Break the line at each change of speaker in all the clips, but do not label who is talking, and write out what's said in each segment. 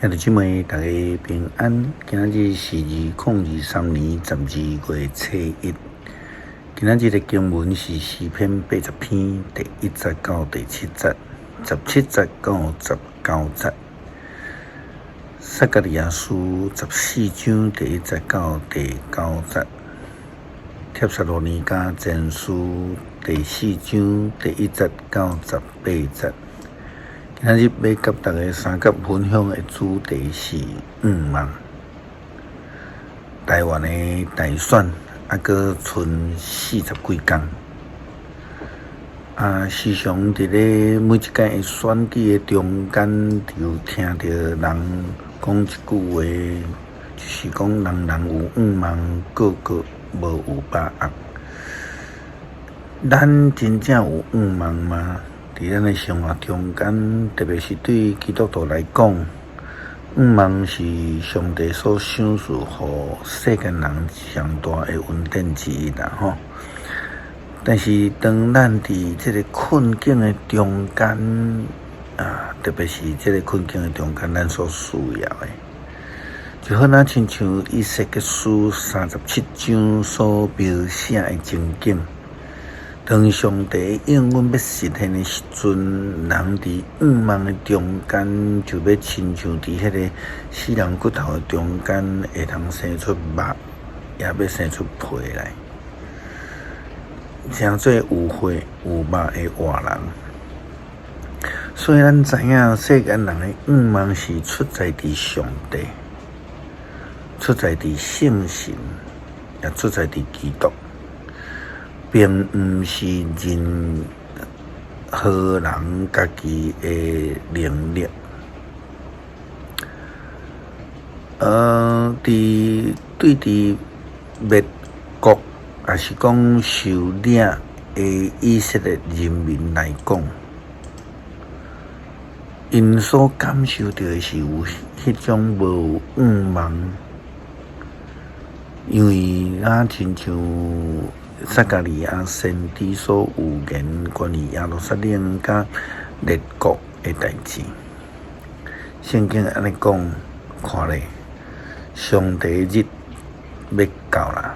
兄弟姊妹，大家平安。今仔日是2023年12月初1。今仔日的經文是詩篇80篇第1節到第7節，17節到19節。撒迦利亞書14章第1節到第9節。帖撒羅尼迦前書第4章第1節到18節。今仔日欲佮大家相佮分享的主題是願望。台灣的大選猶閣賰40幾工，時常佇咧每一屆的選舉的中間，就聽著人講一句話，就是講人人有願望，個個無有把握。咱真正有願望嗎？佇咱的生活中間，特別是對基督徒來講，願望是上帝所賞賜予世間人上大的恩典之一啦吼。但是當咱佇這個困境的中間，特別是這個困境的中間，咱所需要的，就好若親像以西結書37章所描寫的情景。當上帝應允欲實現的時陣，人佇願望的中間，就欲親像佇彼个死人骨頭的中間，會通生出肉，也欲生出皮來，成做有血有肉的活人。所以咱知影，世間人的願望是出在佇上帝，出在佇聖神，也出在佇基督。並毋是任何人家己的能力。佇對佇滅國，抑是講受掠的以色列人民來講，𪜶所感受著的是有彼種無願望，因為若親像撒迦利亞先知所預言關於耶路撒冷佮列國的代誌，聖經按呢講，看咧，上帝日欲到啦，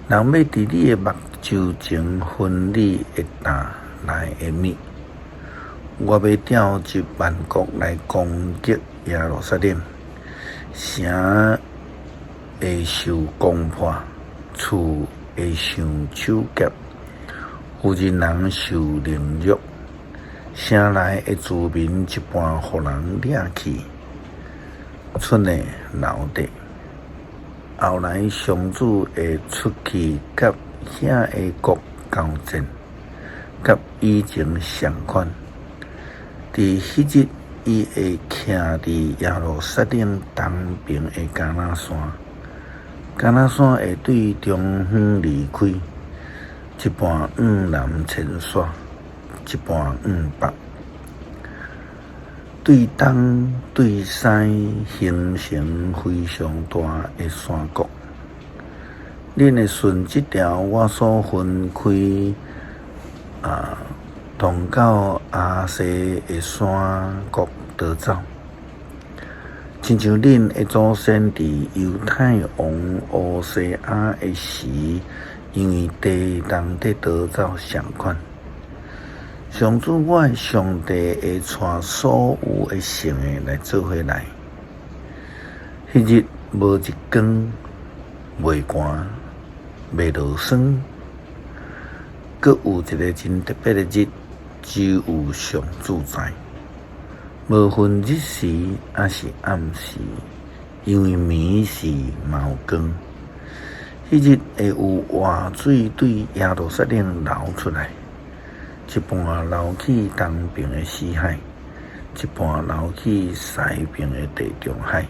人欲佇你的目睭前分你的擔來的物，我欲調集萬國來攻擊耶路撒冷，城會受攻破，厝會受搶劫，婦人人受凌辱，城內的住民一半予人掠去，賰的留佇。後來上主會出去佮遐个國交戰，佮以前仝款。佇彼日，伊會徛佇耶路撒冷東爿的橄欖山。橄欖山會對中遠離開，一半向南遷徙，一半向北。對東對西形成非常大的山谷。恁會順這條我所分開通到亞西的山谷逃走。親像恁的祖先佇猶太王烏西亞的時，因為地動佇逃走仝款。上主我的上帝會帶所有會剩的來做伙來。彼日無一光，袂寒，袂落霜，閣有一个真特別的日，只有上主知。無分日時抑是暗時，因為暝時嘛有光。彼日會有活水對耶路撒冷流出來，一半流去東爿的死海，一半流去西爿的地中海。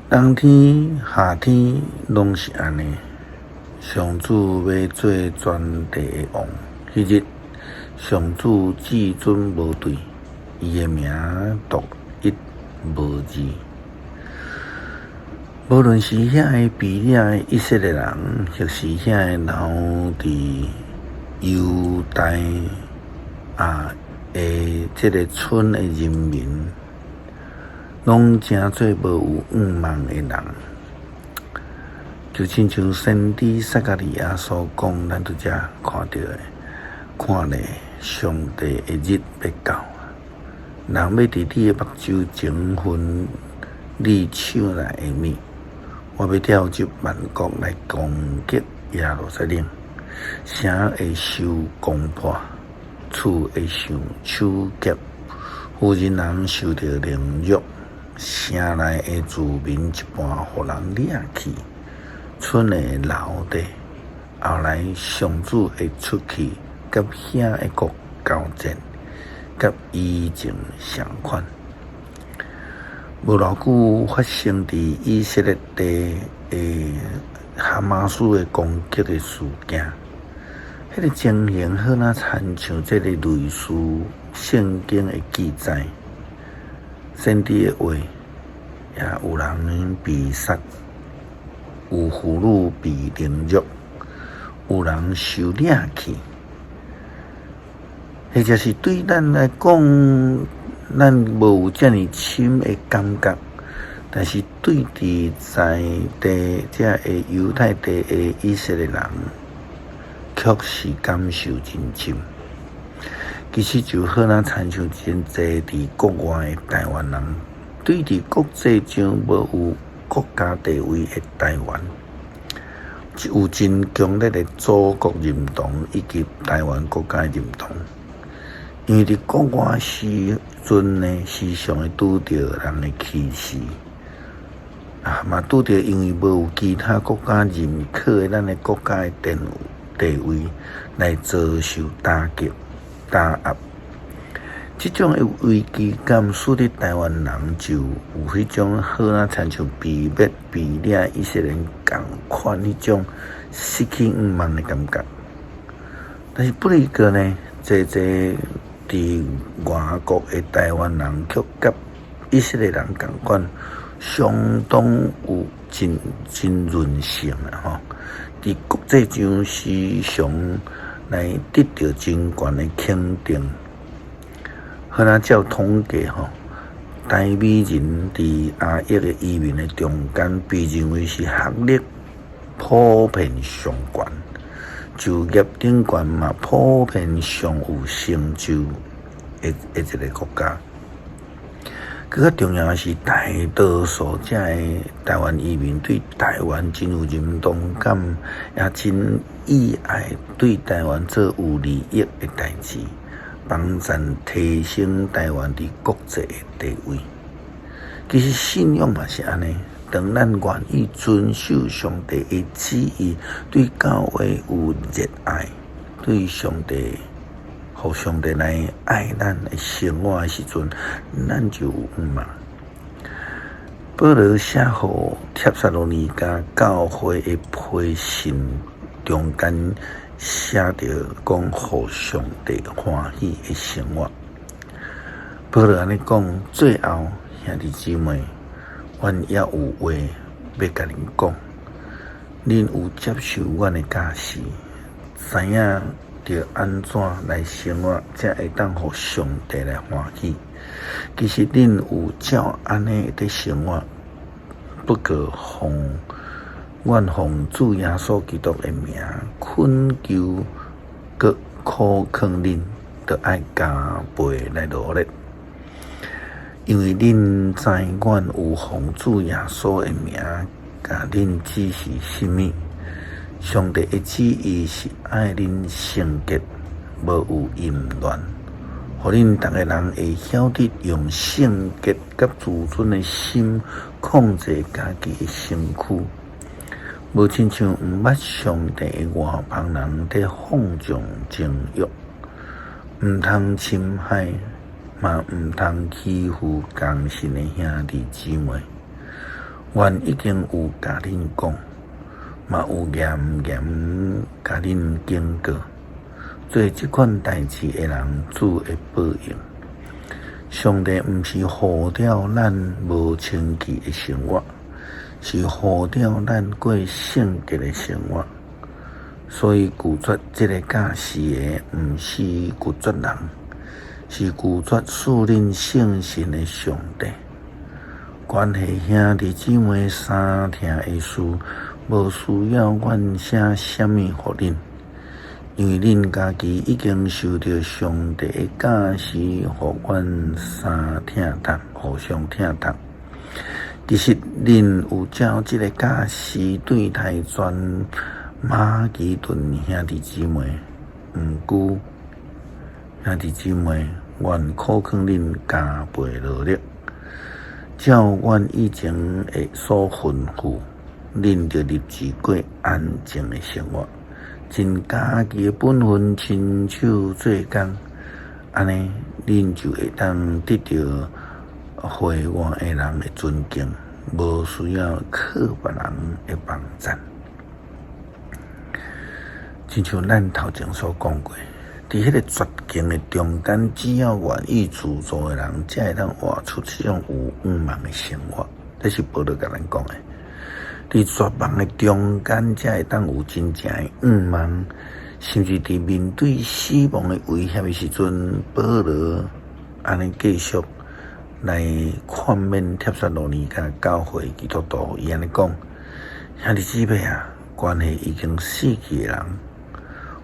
冬天、夏天攏是按呢。上主欲做全地的王，彼日上主至尊無對，伊的名獨一無二。無論是遐个被掠的以色列人，抑是遐个留佇猶大的的這个村的人民，攏成做無有向望的人，就親像先知撒迦利亞所講，咱拄才看著的，看咧，上帝的日欲到，人欲佇你的目睭前分你手內的物，我欲調集萬國來攻擊耶路撒冷，城會受攻破，厝會受搶劫，婦人人受著凌辱，城內的住民一半予人掠去，村會留低。後來上主會出去，佮遐的國交戰，佮以前相款。無偌久發生佇以色列地的哈馬斯的攻擊的事件，彼個情形好若親像這个類似聖經的記載，先知的話，也有人被殺，有婦女被凌辱，有人受掠去，或者是對咱來講，咱無有遮爾深的感覺，但是對佇在地遮个猶太地的以色列人，卻是感受真深。其實就好若親像真濟佇國外的台灣人，對佇國際上無有國家地位的台灣，有真強烈的祖國認同以及台灣國家認同。因為佇國外時陣呢，時常會拄著人的歧視，啊，嘛拄著因為無有其他國家認可的咱的國家的地位，來遭受打擊、打壓。這種的危機感，使得台灣人就有彼種好若親像被滅、被掠以色列人仝款彼種失去向望的感覺。但是不過呢，濟濟佇外國的台灣人，卻佮以色列人仝款，相當有真真韌性啊！吼，佇國際上時常來得著真懸的肯定。好若照統計吼，台美人佇亞裔的移民的中間，被認為是學歷普遍上懸，就業頂懸嘛普遍上有成就的的一个國家。閣較重要的是，大多數遮的台灣移民對台灣真有認同感，也真意愛對台灣做有利益的代誌，幫贊提升台灣佇國際的地位。其實信仰嘛是按呢，當咱願意遵守上帝的旨意，對教會有熱愛，對上帝，予上帝來愛咱的生活的時陣，咱就有向望。保羅寫予帖撒羅尼迦教會的批信中間寫著講，予上帝歡喜的生活。保羅按呢講，最後兄弟姊妹，阮猶有話欲共恁講，恁有接受阮的教示，知影著按怎來生活，才會當予上帝來歡喜。其實恁有照按呢佇生活，不過奉阮奉主耶穌基督的名懇求，閣苦勸恁，著愛加倍來努力，因為恁知阮有奉主耶穌的名，共恁指示啥物。上帝的旨意是愛恁聖潔，無有淫亂，予恁逐个人會曉得用聖潔佮自尊的心控制家己的身軀，無親像毋捌上帝的外邦人佇放縱情欲，毋通侵害，嘛毋通欺負同信的兄弟姊妹。阮已經有共恁講，嘛有嚴嚴共恁警告，做這款代誌的人，主會報應。上帝毋是呼召咱無清氣的生活，是呼召咱過聖潔的生活。所以拒絕這个教示的，毋是拒絕人，是拒絕賜恁聖神的上帝。關係兄弟姊妹相疼的事，無需要阮寫啥物予恁，因為恁家己已經受著上帝的教示，予阮相疼痛，互相疼痛。其實恁有照這个教示對待全馬其頓兄弟姊妹，毋過兄弟姊妹，阮苦勸恁加倍努力，照阮以前的所吩咐，恁著立志過安靜的生活，盡家己的本分，親手做工，按呢，恁就會當得著會外的人的尊敬，無需要靠別人的幫贊。親像咱頭前所講過，佇彼个絕境的中間，只要願意自助的人，才會當活出這種有向望的生活。這是保羅共咱講的。佇絕望的中間，才會當有真正的向望。甚至佇面對死亡的威脅的時陣，保羅按呢繼續來勸勉帖撒羅尼迦教會基督徒，伊按呢講：兄弟姊妹啊，關係已經死去的人，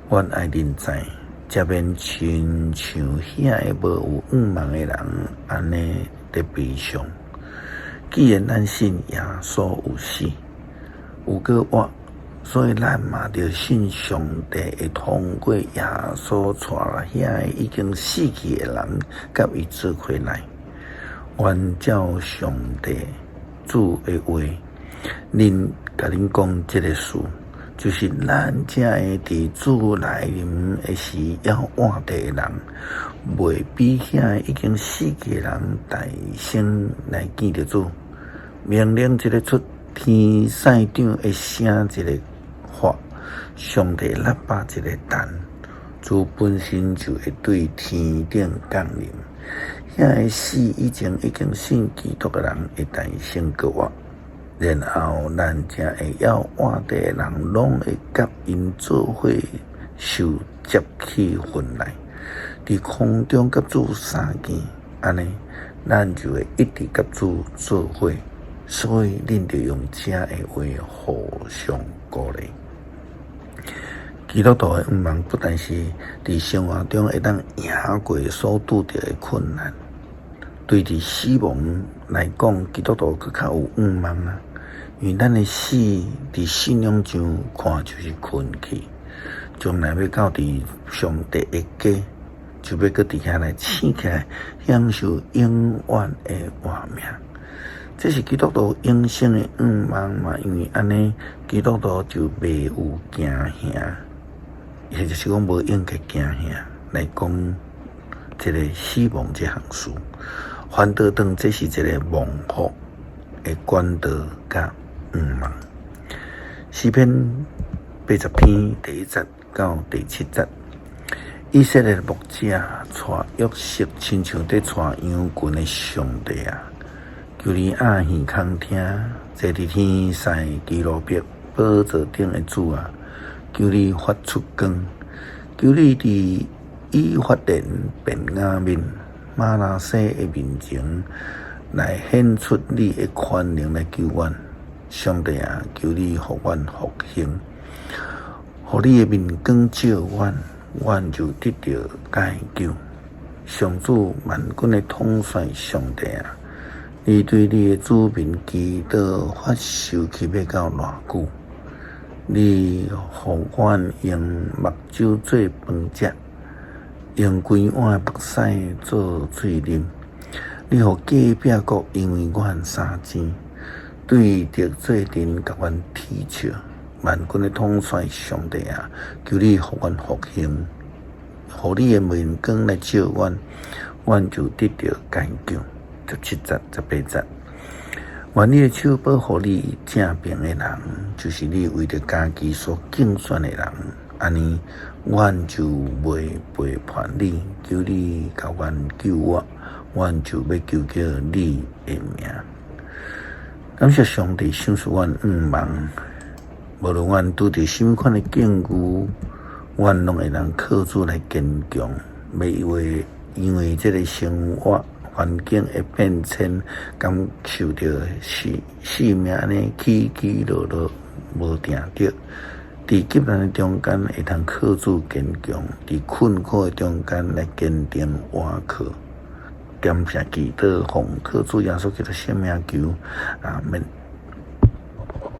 阮愛恁知，才免親像遐个無有向望的人按呢佇悲傷。既然咱信耶穌有死，有閣活，所以咱嘛著信上帝會通過耶穌帶遐个已經死去的人，佮伊做伙來。阮照上帝主的話，恁共恁講這个事，就是咱這个佇主來臨的時猶活著的人，袂比遐个已經死去的人大先來見著主。命令一个出，天使長的聲一个發，上帝喇叭一个彈，主本身就會對天頂降臨。遐个死以前已經信基督的人會大先閣活，然後咱這个猶活著的人，攏會佮𪜶做伙受接去雲內，佇空中佮主相見，按呢，咱就會一直佮主做伙。所以，恁著用這个話互相鼓勵。基督徒的向望不但是佇生活中會當贏過所拄著的困難，對佇死亡來講，基督徒閣較有向望啊！因為咱的死佇信仰上看就是睏去，將來欲到佇上帝的家，就欲閣佇遐來醒起來，享受永遠的活命。這是基督徒永生的向望嘛？因為按呢，基督徒就袂有驚嚇，或者是講無應該驚嚇來講這个死亡這項事，反倒當這是一个蒙福的管道佮向望。詩篇80篇第一節到第七節，以色列牧者帶約瑟，親像佇帶羊群的上帝啊！求你掩耳空聽，坐佇天使基路伯寶座頂的主啊！求你發出光，求你佇以法蓮、便雅憫、瑪拿西的面前來顯出你的權能來救阮。上帝啊，求你予阮復興，予你的面光照阮，阮就得著解救。上主萬軍的統帥上帝啊！你對你的子民祈禱發受氣欲到偌久？你予阮用目睭做飯食，用規碗的目屎做喙啉。你予隔壁國因為阮相爭，對敵做陣共阮恥笑。萬軍的統帥上帝啊，求你予阮復興，予你的面光來照阮，阮就得著解救。17節、18節，願你的手保護你正爿的人，就是你為著家己所揀選的人，按呢，阮就袂背叛你。求你共阮救我，阮就欲求告你的名。感謝上帝賞賜阮向望，無論阮拄著啥物款的境遇，阮攏會當靠主來堅強，袂為因為這个生活環境的變遷，感受著是生命按呢起起落落無定著。佇急難的中間會通靠主堅強，佇困苦的中間來堅定倚靠。感謝祈禱，奉靠主耶穌基督聖名求，阿們。